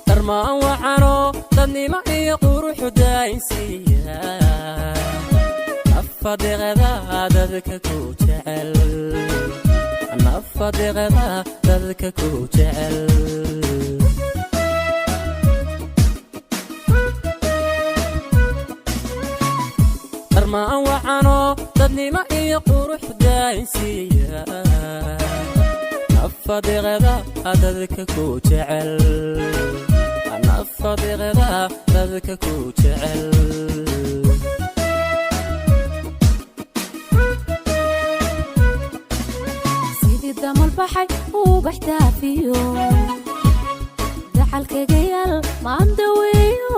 Darmaan waxaanoo dadnimo iyo quruxu daayinsiiya, nafadeeqda dadka ku jecel, nafadeeqda dadka ku jecel. Darmaan waxaanoo dadnimo iyo qurux daayinsiiya, nafadeeqda dadka ku jecel, nafadeeqda dadka ku jecel. Sidii damal baxay ubax daafiyo, dacalkagayaal maandaweeyo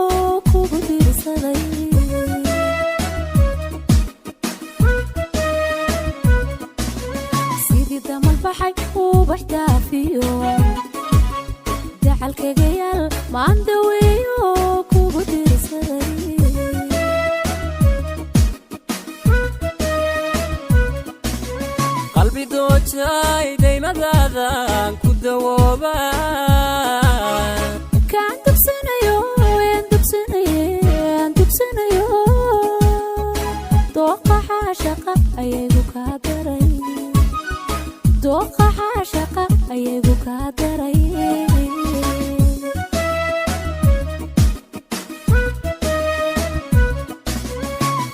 kugu diirsaday. Sidii damal baxay ubax daafiyo, dacalkagayaal maandaweeyo kugu diirsaday. Qalbi doojay daymadaadan ku dawooba. Kaan dugsanayo een dugsanaye aan dugsanayo, dooqa xaashaqa ayagu kaa daray, dooqa xaashaqa ayagu kaa daray.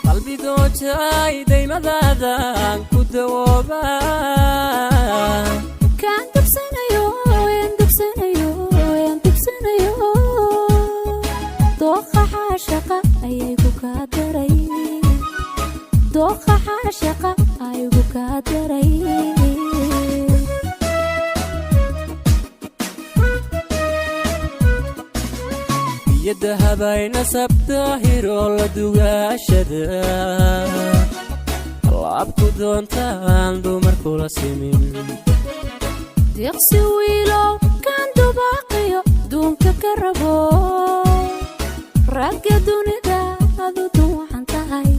Qalbi doojay daymadaadan ku dawooba. Kaan dugsanayo een dugsanayo aan dugsanayo, dooqa xaashaqa ayagu kaa daray, dooqa xaashaqa ayagu kaa daray. Biyo dahabay nasab daahiroo la dugaashada, laabku doontaan dumar kula simin. Deeqsi wiilow kaan dubaaqiyo duunka ka rabo, ragga dunida adu duucan tahay.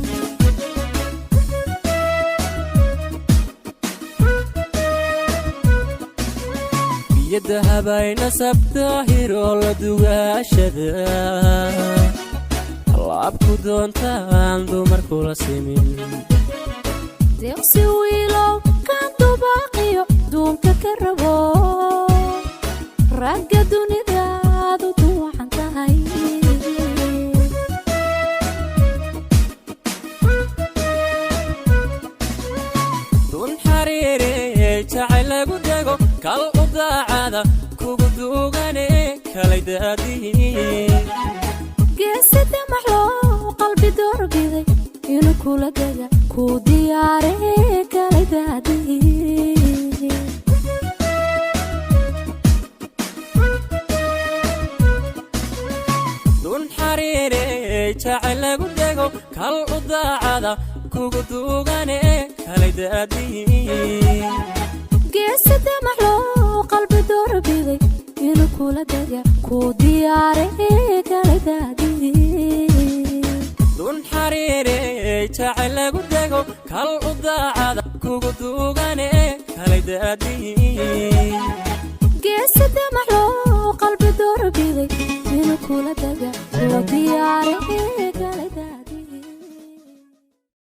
Biyo dahabay nasab daahiroo la dugaashada, laabku doontaan dumar kula simin. Deeqsi wiilow kaan dubaaqiyo duunka ka rabo, ragga dunida adu duucan tahay. Dun xariire jacayl lagu dego, kal u daacada kugu duugane kalay daadihi. Geesi damaxlow qalbi doorbiday inuu kula dega kuu diyaare kalay daadihi. Dun xariire jacayl lagu dego, kal u daacada kugu duugane kalay daadihi. Geesi damaxlow qalbi doorbiday inuu kula dega kuu diyaare kalay daadihi. Dun xariire jacayl lagu dego, kal u daacada kugu duugane kalay daadihi. Geesi damaxlow qalbi doorbiday inuu kula dega kuu diyaare kalay daadihi.